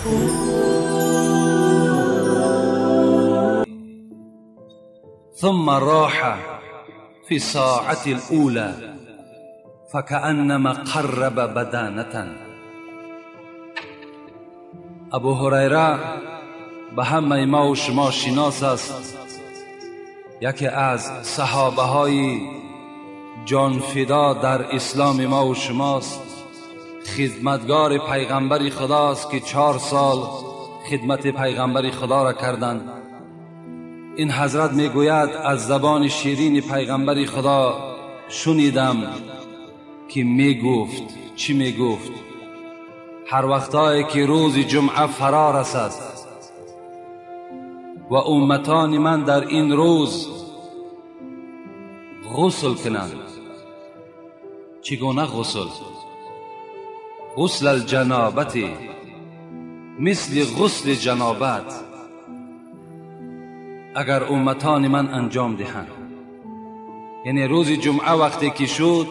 ثم راح في الساعة الأولى فكأنما قرب بدانة. ابو هریره به همه ما و شما شناس است، یکی از صحابه های جانفدا در اسلام ما و شماست، خدمتگار پیغمبر خداست که 4 سال خدمت پیغمبر خدا را کردند. این حضرت میگوید از زبان شیرین پیغمبر خدا شنیدم که میگفت، چی میگفت؟ هر وقتایی که روز جمعه فرا رسد و امتان من در این روز غسل کنند. چگونه غسل؟ غسل الجنابت، مثل غسل جنابت اگر امتان من انجام دهند. یعنی روز جمعه وقتی که شد،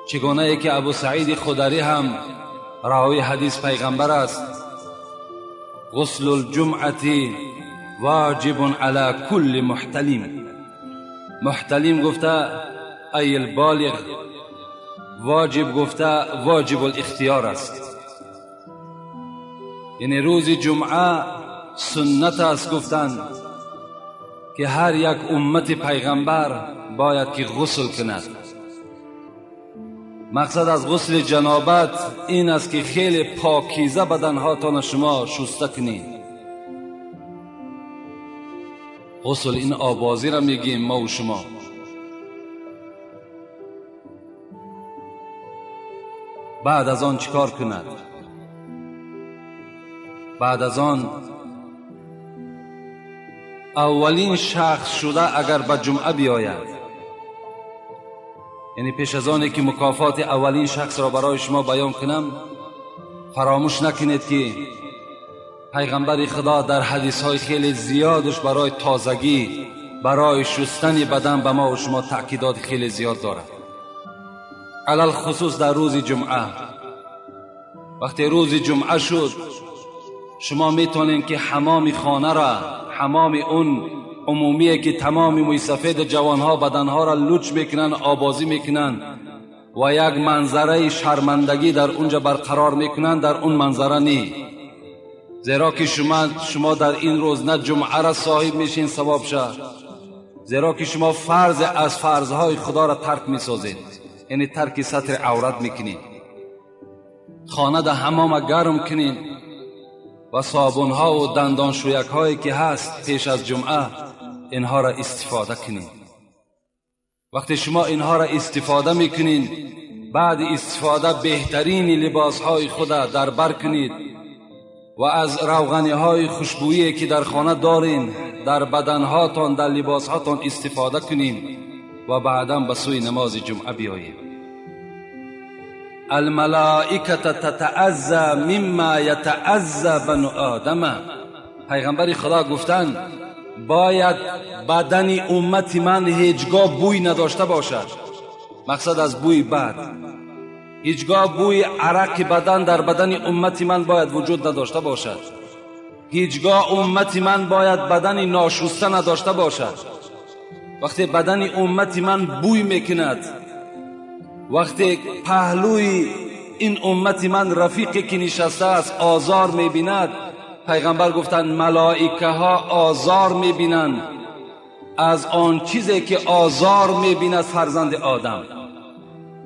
چگونه که ابو سعید خدری هم راوی حدیث پیغمبر است، غسل الجمعه واجب علی کل محتلم. محتلم گفته ای البالغ، واجب گفته واجب الاختیار است. یعنی روز جمعه سنت است گفتند که هر یک امت پیغمبر باید که غسل کند. مقصد از غسل جنابت این است که خیلی پاکیزه بدنهاتان شما شسته کنید. غسل این آبازی را میگیم ما و شما. بعد از آن چیکار کند؟ بعد از آن اولین شخص شده اگر به جمعه بیاید، یعنی پیش از آنی که مکافات اولین شخص را برای شما بیان کنم، فراموش نکنید که پیغمبر خدا در حدیث های خیلی زیادش برای تازگی، برای شستن بدن به ما و شما تأکیدات خیلی زیاد دارد، علل خصوص در روز جمعه. وقتی روز جمعه شد، شما میتونین که حمام خانه را، حمام اون عمومیه که تمام موی سفید جوانها بدنها را لوچ میکنن، آبازی میکنن و یک منظره شرمندگی در اونجا برقرار میکنن، در اون منظره نی، زیرا که شما در این روز نه جمعه را صاحب میشین ثواب شه، زیرا که شما فرض از فرضهای خدا را ترک میسازید، یعنی ترک ستر عورت میکنید. خانه در حمام گرم کنید و صابونها و دندان شویک هایی که هست پیش از جمعه اینها را استفاده کنید. وقتی شما اینها را استفاده میکنید، بعد استفاده بهترین لباس های خود در بر کنید و از روغنی های خوشبویی که در خانه دارین در بدنهاتان، در لباس هاتان استفاده کنید و بعدا به سوی نماز جمعه بیایید. الملائکه تتعزى مما یتعزى بنو آدم. پیغمبر خدا گفتند باید بدن امت من هیچگاه بوی نداشته باشد. مقصد از بوی بد، هیچگاه بوی عرق بدن در بدن امت من باید وجود نداشته باشد. هیچگاه امت من باید بدن ناشسته نداشته باشد. وقتی بدن امت من بوی میکند، وقتی پهلوی این امت من رفیقی که نشسته است آزار میبیند، پیغمبر گفتند ملائکه ها آزار میبینند از آن چیزی که آزار میبیند فرزند آدم.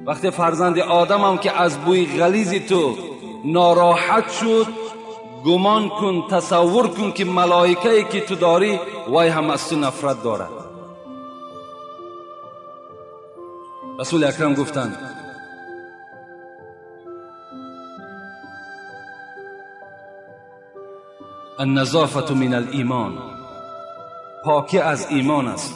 وقتی فرزند آدم هم که از بوی غلیظ تو ناراحت شد، گمان کن، تصور کن که ملائکه که تو داری وای هم از تو نفرت دارد. رسول اکرم گفتند النظافة من الایمان، پاکی از ایمان است.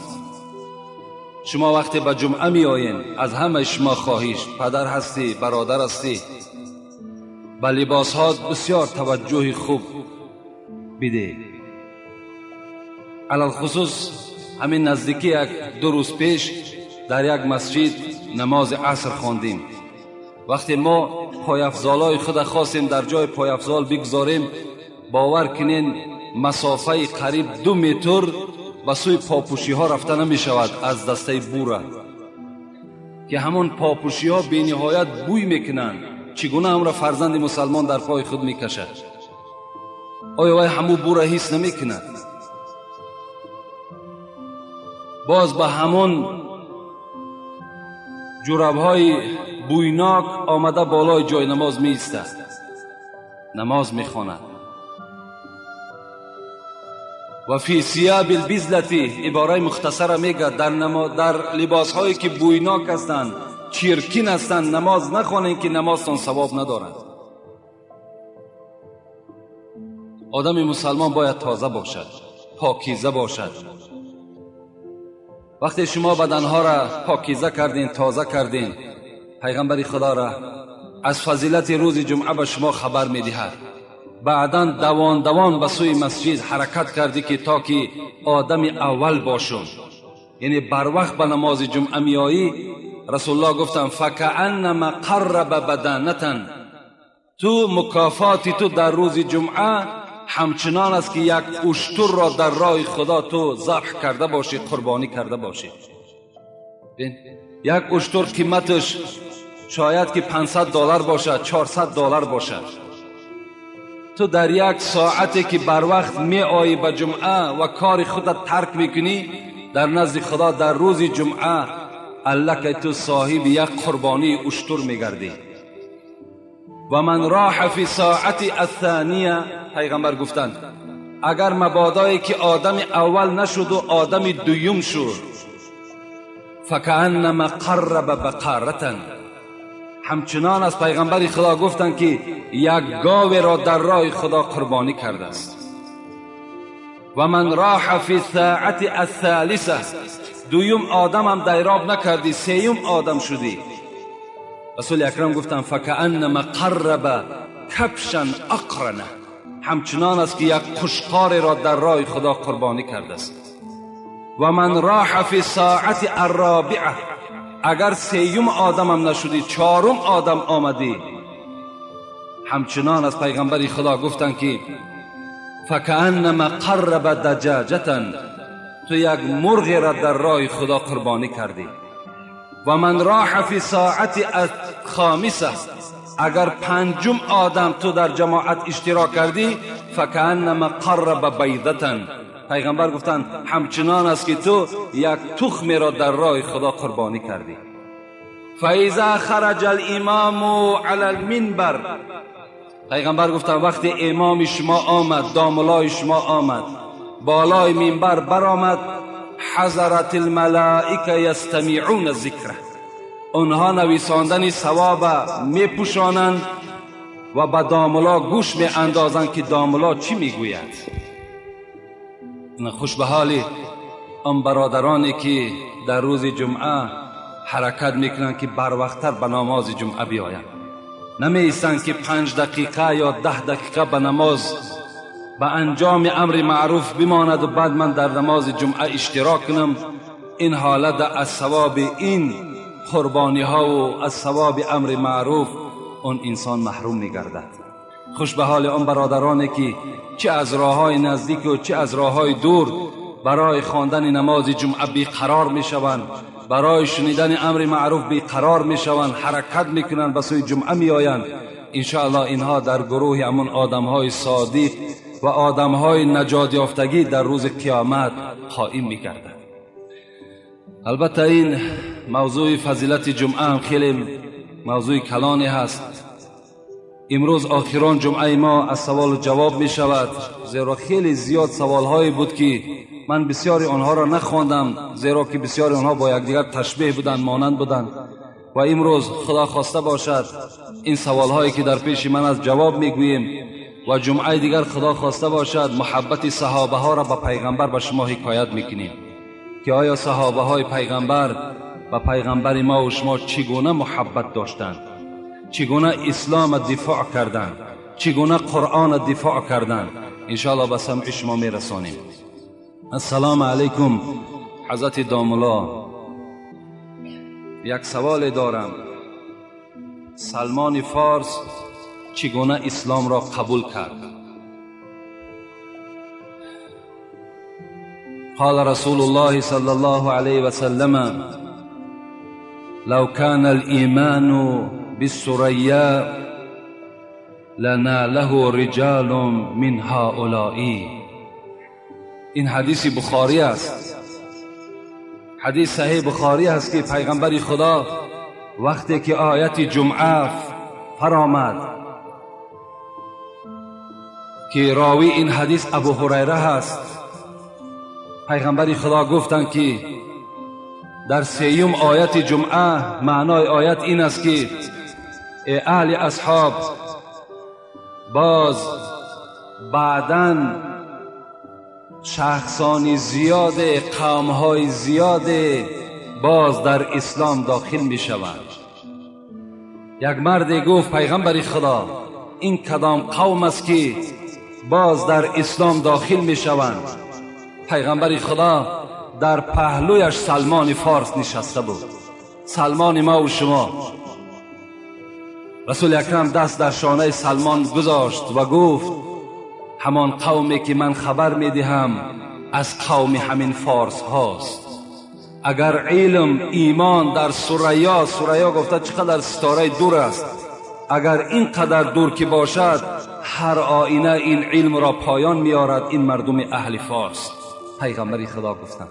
شما وقتی به جمعه می آیین، از همه شما خواهش، پدر هستی، برادر هستی، به لباس ها بسیار توجه خوب بده. علی الخصوص همین نزدیکی 1-2 روز پیش در یک مسجد نماز عصر خواندیم. وقتی ما پایافزالای خود خواستیم در جای پایافزال بگذاریم، Бовар кунед, масофаи қариб 2 метр ба сӯи попӯшиҳо рафта намешавад аз дастаи бура, ки ҳамон попӯшиҳо бениҳоят бӯй мекунанд. Чӣ гуна ҳамра фарзанди мусалмон дар пои худ мекашад? Оё вай ҳамун бура ҳис намекунад? Боз ба ҳамон ҷурабҳои бӯйнок омада болои ҷои намоз меистад, намоз мехонад. Ва фи сиёби лбизлати, ибораи мухтасара мегӯяд, дар либосҳое ки бӯйнок ҳастанд, чиркин ҳастанд, намоз нахонед, ки намозтон савоб надорад. Одами мусалмон бояд тоза бошад, покиза бошад. Вақте шумо баданҳоро покиза кардин, тоза кардин, пайғамбари худоро аз фазилати рӯзи ҷумъа ба шумо хабар медиҳад. Баъдан давон давон ба сӯи масҷид ҳаракат кардӣ, ки то ки одами аввал бошум, яъне барвақт ба намози ҷумъа меоӣ. Расулуллоҳ гуфтанд: факааннама қарраба баданатан, ту мукофоти ту дар рӯзи ҷумъа ҳамчунон аст, ки як уштурро дар роҳи худо ту забҳ карда бошӣ, қурбонӣ карда бошӣ. Як уштур қиматаш шояд ки $500 бошад, $400 бошад. Ту дар як соате ки барвақт меоӣ ба ҷумъа ва кори худат тарк мекунӣ, дар назди худо дар рӯзи ҷумъа аллакай ту соҳиби як қурбонии уштур мегардӣ. Ва ман роҳа фи соати аthания, пайғамбар гуфтанд, агар мабодое ки одами аввал нашуду одами дуюм шуд, факааннама қарраба бақаратан, ҳамчунон аз пайғамбари худо гуфтанд, ки як говеро дар роҳи худо қурбонӣ кардааст. Ва ман роҳа фи соати аthалиса, дуюм одамам дайроб накардӣ, сеюм одам шудӣ. Расули акрам гуфтанд: факааннама қарраба кабшан ақрана, ҳамчунон аст, ки як қушқореро дар роҳи худо қурбонӣ кардааст. Ва ман роҳа фи соати арробиа, агар сеюм одамам нашудӣ, чорум одам омадӣ, ҳамчунон аз пайғамбари худо гуфтанд, ки факааннама қарраба даҷаҷатан, ту як мурғеро дар роҳи худо қурбонӣ кардӣ. Ва ман роҳа фи соати алхомиса, агар панҷум одам ту дар ҷамоат иштирок кардӣ, факааннама қарраба байдатан, пайғамбар гуфтанд, ҳамчунон аст, ки ту як тухмеро дар роҳи худо қурбонӣ кардӣ. Фаиза хараҷа алимому ала алминбар, пайғамбар гуфтанд, вақте имоми шумо омад, домулои шумо омад, болои минбар баромад, ҳазарат алмалоика ястамиъуна зикра, онҳо нависондани савоба мепӯшонанд ва ба домуло гӯш меандозанд, ки домуло чӣ мегӯяд. Хуш ба ҳоли он бародароне, ки дар рӯзи ҷумъа ҳаракат мекунанд, ки барвақттар ба намози ҷумъа биёянд. Намеистанд, ки 5 дақиқа ё 10 дақиқа ба намоз, ба анҷоми амри маъруф бимонаду баъд ман дар намози ҷумъа иштирок кунам. Ин ҳолат аз савоби ин қурбониҳову аз савоби амри маъруф он инсон маҳрум мегардад. Хуш ба ҳоли он бародароне, ки чӣ аз роҳҳои наздику чӣ аз роҳҳои дур барои хондани намози ҷумъа беқарор мешаванд, барои шунидани амри маъруф беқарор мешаванд, ҳаракат мекунанд, ба сӯи ҷумъа меоянд. Иншоаллоҳ инҳо дар гурӯҳи ҳамон одамҳои содиқ ва одамҳои наҷотёфтагӣ дар рӯзи қиёмат қоим мегарданд. Албатта ин мавзӯи фазилати ҷумъа ҳам хеле мавзӯи калоне ҳаст. Имрӯз охирон ҷумъаи мо аз саволу ҷавоб мешавад, зеро хеле зиёд саволҳое буд, ки ман бисёри онҳоро нахондам, зеро ки бисёри онҳо бо якдигар ташбеҳ буданд, монанд буданд. Ва имрӯз худо хоста бошад ин саволҳое ки дар пеши ман аст ҷавоб мегӯем ва ҷумъаи дигар худо хоста бошад муҳаббати саҳобаҳоро ба пайғамбар ба шумо ҳикоят мекунем, ки оё саҳобаҳои пайғамбар ба пайғамбари мо ва шумо чӣ гуна муҳаббат доштанд, чӣ гуна исломро дифоъ карданд, чӣ гуна қуръонро дифоъ карданд. Иншоаллоҳ ба самъи шумо мерасонем. Ассалому алайкум ҳазрати домулло, як саволе дорам. Салмони Форс чӣ гуна исломро қабул кард? قال رسول الله صلى الله عليه وسلم: لو كان الإيمان بالثريا لناله رجال من هؤلاء. این حدیث بخاری است، حدیث صحیح بخاری است که پیغمبر خدا وقتی که آیت جمعه فرآمد که راوی این حدیث ابو هریره هست، پیغمبر خدا گفتند که در سیوم آیت جمعه معنای آیت این است که ای اهل اصحاب، باز بعداً شخصان زیاد، قومهای زیاد باز در اسلام داخل می شوند. یک مرد گفت پیغمبر خدا، این کدام قوم است که باز در اسلام داخل می شوند؟ پیغمبر خدا در پهلویش سلمان فارس نشسته بود، سلمان ما و شما. رسول اکرم دست در شانه سلمان گذاشت و گفت همان قومی که من خبر می دهم از قوم همین فارس هاست. اگر علم ایمان در ثریا، ثریا گفته چقدر ستاره دور است، اگر اینقدر دور که باشد هر آینه این علم را پایان میارد این مردم اهل فارس. پیغمبر خدا گفتند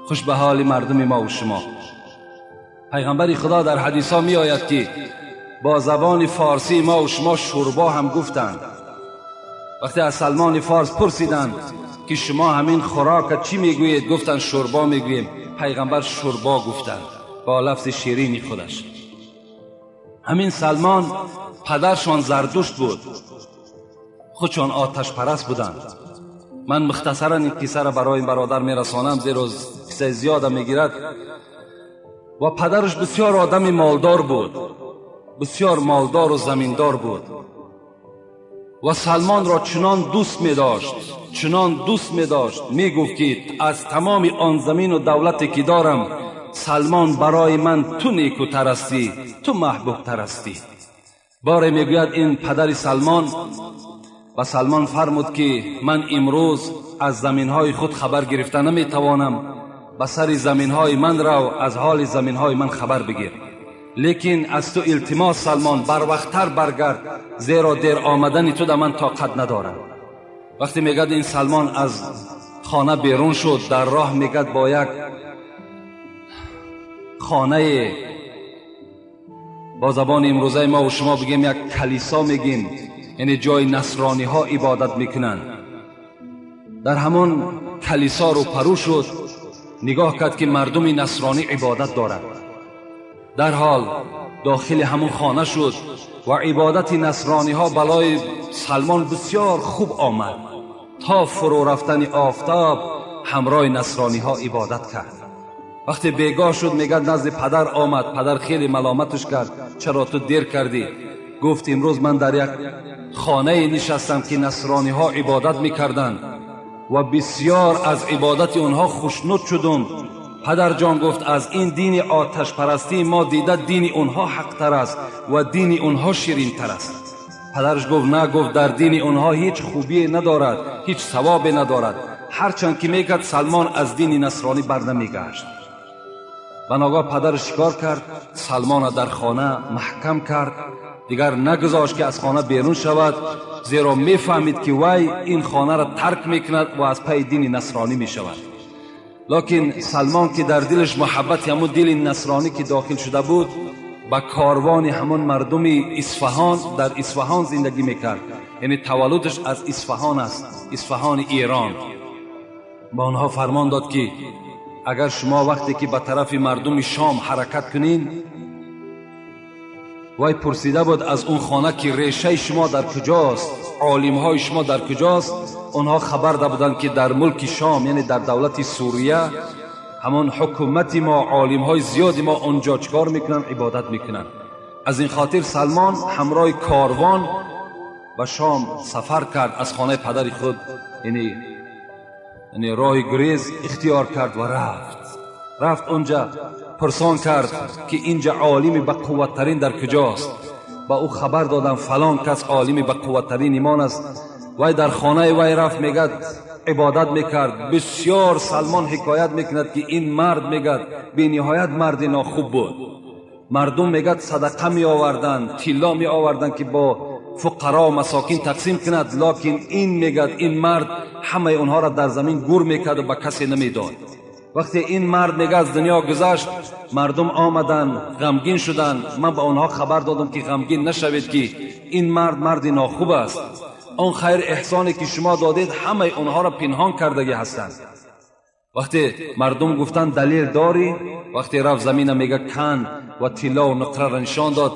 خوش به حال مردم ما و شما. پیغمبر خدا در حدیث ها می آید که با زبان فارسی ما و شما شوربا هم گفتند. وقتی از سلمان فارس پرسیدند که شما همین خوراک چی میگویید، گفتند شوربا میگوییم. پیغمبر شوربا گفتند با لفظ شیرینی خودش. همین سلمان پدرشان زردشت بود، خودشان آتش پرست بودند. من مختصرا این قصه را برای این برادر میرسانم زیرا قصه زیاده میگیرد. و پدرش بسیار آدم مالدار بود، بسیار مالدار و زمیندار بود و سلمان را چنان دوست می داشت، چنان دوست می داشت، می گفت که از تمام آن زمین و دولتی که دارم سلمان برای من تو نیکوتر هستی، تو محبوب تر هستی. باره میگوید این پدر سلمان و سلمان فرمود که من امروز از زمینهای خود خبر گرفته نمی توانم، به سر زمینهای من رو، از حال زمینهای من خبر بگیر، لیکن از تو التماس سلمان بر وقتتر برگرد، زیرا دیر آمدن تو در من طاقت ندارم. وقتی میگد این سلمان از خانه بیرون شد، در راه میگد با یک خانه، با زبان امروزه ما و شما بگیم یک کلیسا میگیم، یعنی جای نصرانی ها عبادت میکنن، در همان کلیسا رو پرو شد، نگاه کرد که مردم نصرانی عبادت دارند. در حال داخل همون خانه شد و عبادت نصرانی ها بالای سلمان بسیار خوب آمد. تا فرو رفتن آفتاب همراه نصرانی ها عبادت کرد. وقتی بیگاه شد میگه نزد پدر آمد، پدر خیلی ملامتش کرد، چرا تو دیر کردی؟ گفت امروز من در یک خانه نشستم که نصرانی ها عبادت میکردند و بسیار از عبادت آنها خوشنود شدم. پدر جان گفت از این دین آتش پرستی ما دیده دین اونها حق تر است و دین اونها شیرین تر است. پدرش گفت نه، گفت در دین اونها هیچ خوبی ندارد، هیچ ثوابی ندارد. هرچند که میکرد سلمان از دین نصرانی بر نمیگشت. بناگاه پدرش شکار کرد، سلمان در خانه محکم کرد، دیگر نگذاشت که از خانه بیرون شود، زیرا میفهمید که وی این خانه را ترک میکند و از پی دین نصرانی میشود. لکن سلمان که در دلش محبت همون دل نصرانی که داخل شده بود، به کاروان همون مردم اصفهان، در اصفهان زندگی میکرد، یعنی تولدش از اصفهان است، اصفهان ایران. با آنها فرمان داد که اگر شما وقتی که به طرف مردم شام حرکت کنین، وی پرسیده بود از اون خانه که ریشه شما در کجاست، عالمهای شما در کجاست. آنها خبر داده بودند که در ملک شام، یعنی در دولت سوریه، همان حکومت ما، عالمهای زیادی ما آنجا چکار میکنن؟ عبادت میکنن. از این خاطر سلمان همراه کاروان به شام سفر کرد، از خانه پدر خود یعنی راه گریز اختیار کرد و رفت اونجا، پرسان کرد که اینجا عالم به قوتترین در کجاست. با او خبر دادم فلان کس عالم به قوتترین ایمان است. وی در خانه وی رفت، میگد عبادت میکرد. بسیار سلمان حکایت میکند که این مرد میگد بی نهایت مرد ناخوب بود. مردم میگد صدقه می آوردن، طلا می آوردن که با فقرا و مساکین تقسیم کند، لکن این میگد این مرد همه اونها را در زمین گور میکرد و به کسی نمیداد. وقتی این مرد میگه از دنیا گذشت، مردم آمدن غمگین شدن. من به آنها خبر دادم که غمگین نشوید که این مرد مرد ناخوب است. آن خیر احسانی که شما دادید همه آنها را پنهان کردگی هستند. وقتی مردم گفتند دلیل داری، وقتی رفت زمین میگه کن و طلا و نقره را نشان داد.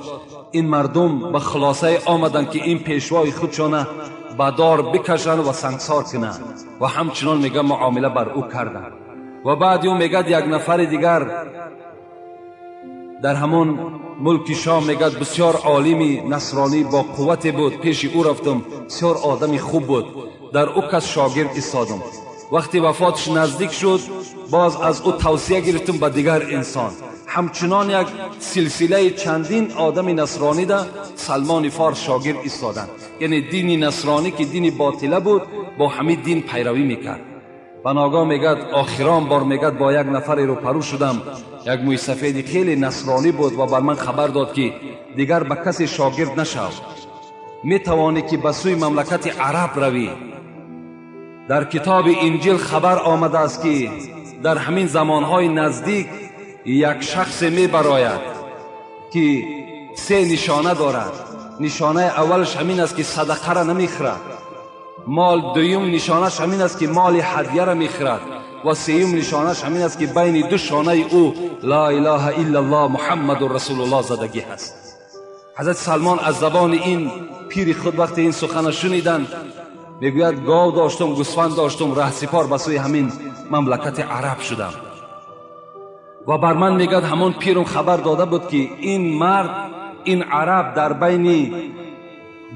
این مردم به خلاصه آمدند که این پیشوای خودشانه به دار بکشند و سنگسار کنند و همچنان میگه معامله بر او کردند. و بعد او میگه یک نفر دیگر در همون ملک شام میگه بسیار عالمی نصرانی با قوت بود، پیش او رفتم، بسیار آدمی خوب بود، در او کس شاگرد ایستادم. وقتی وفاتش نزدیک شد باز از او توصیه گرفتم به دیگر انسان. همچنان یک سلسله چندین آدم نصرانی ده سلمان فارس شاگرد ایستادند. یعنی دین نصرانی که دین باطله بود با همین دین پیروی میکرد. و ناگاه میگد آخران بار میگد با یک نفر رو پرو شدم، یک موی سفید خیلی نصرانی بود و بر من خبر داد که دیگر به کسی شاگرد نشو، میتوانی که به سوی مملکت عرب روی. در کتاب انجیل خبر آمده است که در همین زمانهای نزدیک یک شخص میبراید که سه نشانه دارد. نشانه اولش همین است که صدقه را نمیخورد، مال دویم نشانش همین است که مال هدیه را میخورد، و سیوم نشانش همین است که بین دو شانه او لا اله الا الله محمد رسول الله زدگی هست. حضرت سلمان از زبان این پیر خود وقتی این سخن شنیدن میگوید گاو داشتم، گوسفند داشتم، رهسپار به سوی همین مملکت عرب شدم و بر من میگد همون پیرم خبر داده بود که این مرد، این عرب در بین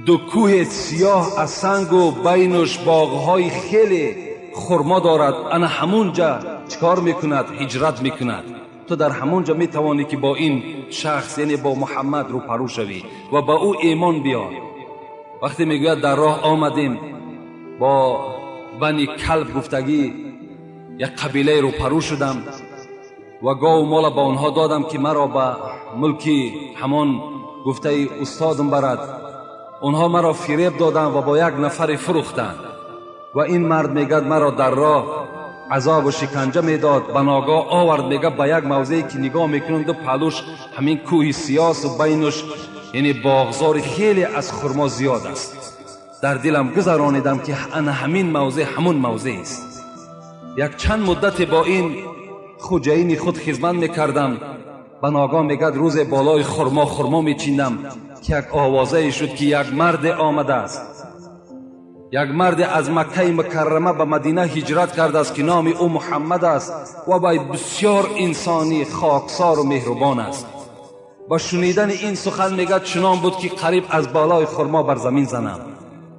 دو کوه سیاه از سنگ و بینش باغهای خیلی خرما دارد، انا همونجا چکار میکند؟ هجرت میکند. تو در همونجا میتوانی که با این شخص یعنی با محمد رو پرو شوی و با او ایمان بیار. وقتی میگوید در راه آمدیم با بنی کلب گفتگی یک قبیله رو پرو شدم و گاو مال به آنها دادم که مرا به ملکی همان گفته استادم برد. آنها مرا فریب دادند و با یک نفر فروختند و این مرد میگد مرا در راه عذاب و شکنجه میداد. به ناگاه آورد، میگه به یک موضعی که نگاه میکنم دو پهلوش همین کوه سیاس و بینش یعنی باغزار خیلی از خرما زیاد است. در دلم گذرانیدم که انا همین موضع همون موضع است. یک چند مدت با این خوجهین خود خدمت میکردم. به ناگاه میگد روز بالای خرما میچیندم که یک آوازه شد که یک مرد آمده است، یک مرد از مکه مکرمه به مدینه هجرت کرده است که نام او محمد است و باید بسیار انسانی خاکسار و مهربان است. با شنیدن این سخن میگد چنان بود که قریب از بالای خرما بر زمین زنم.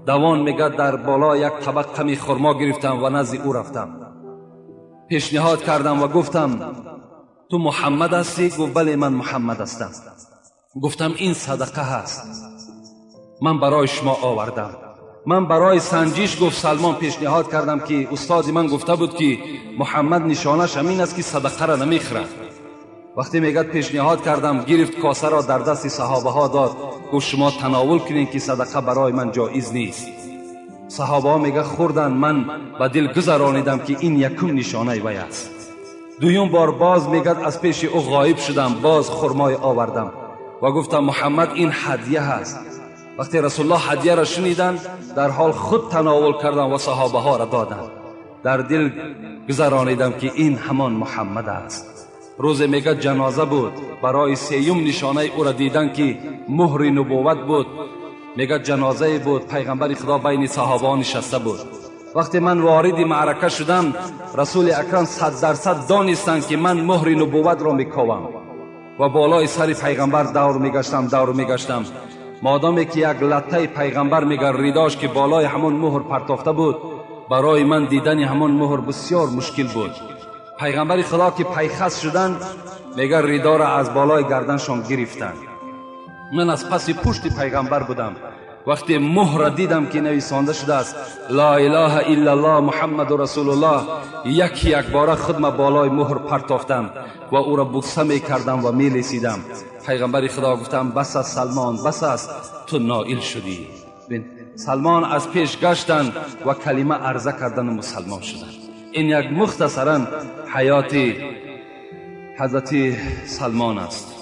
دوان میگد در بالا یک طبق کمی خرما گرفتم و نزد او رفتم، پیشنهاد کردم و گفتم تو محمد هستی؟ گفت بله من محمد هستم. گفتم این صدقه هست، من برای شما آوردم. من برای سنجیش گفت سلمان پیشنهاد کردم که استاد من گفته بود که محمد نشانش همین است که صدقه را نمیخورد. وقتی میگد پیشنهاد کردم، گرفت کاسه را در دست صحابه ها داد، گفت شما تناول کنین که صدقه برای من جایز نیست. صحابه ها میگه خوردن، من به دل گذرانیدم که این یکم نشانه وی است. دویم بار باز میگد از پیش او غایب شدم، باز خرمای آوردم و گفتم محمد این هدیه هست. وقتی رسول الله هدیه را شنیدن در حال خود تناول کردم و صحابه ها را دادن. در دل گذرانیدم که این همان محمد است. روز میگه جنازه بود، برای سیوم نشانه او را دیدن که مهر نبوت بود. میگه جنازه بود، پیغمبر خدا بین صحابه ها نشسته بود. وقتی من وارد معرکه شدم رسول اکرم 100% دانستند که من مهر نبوت را میکاوم و بالای سر پیغمبر دور میگشتم. مادامی که یک لطه پیغمبر میگه ریداش که بالای همون مهر پرتافته بود، برای من دیدن همون مهر بسیار مشکل بود. پیغمبر خدا که پیخست شدن میگه ریدا را از بالای گردنشان گرفتن. من از پس پشت پیغمبر بودم. Вақте муҳра дидам ки нависонда шудааст ла илаҳа иллаллоҳ муҳаммаду расулуллоҳ, яки якбора худма болои муҳр партофтам ва ӯро бӯса мекардам ва мелесидам. Пайғамбари Худо гуфтам: бас аст, Салмон, бас аст, ту ноил шудӣ. Салмон аз пеш гаштанд ва калима арза кардану мусалмон шуданд. Ин як мухтасаран ҳаёти ҳазрати Салмон аст.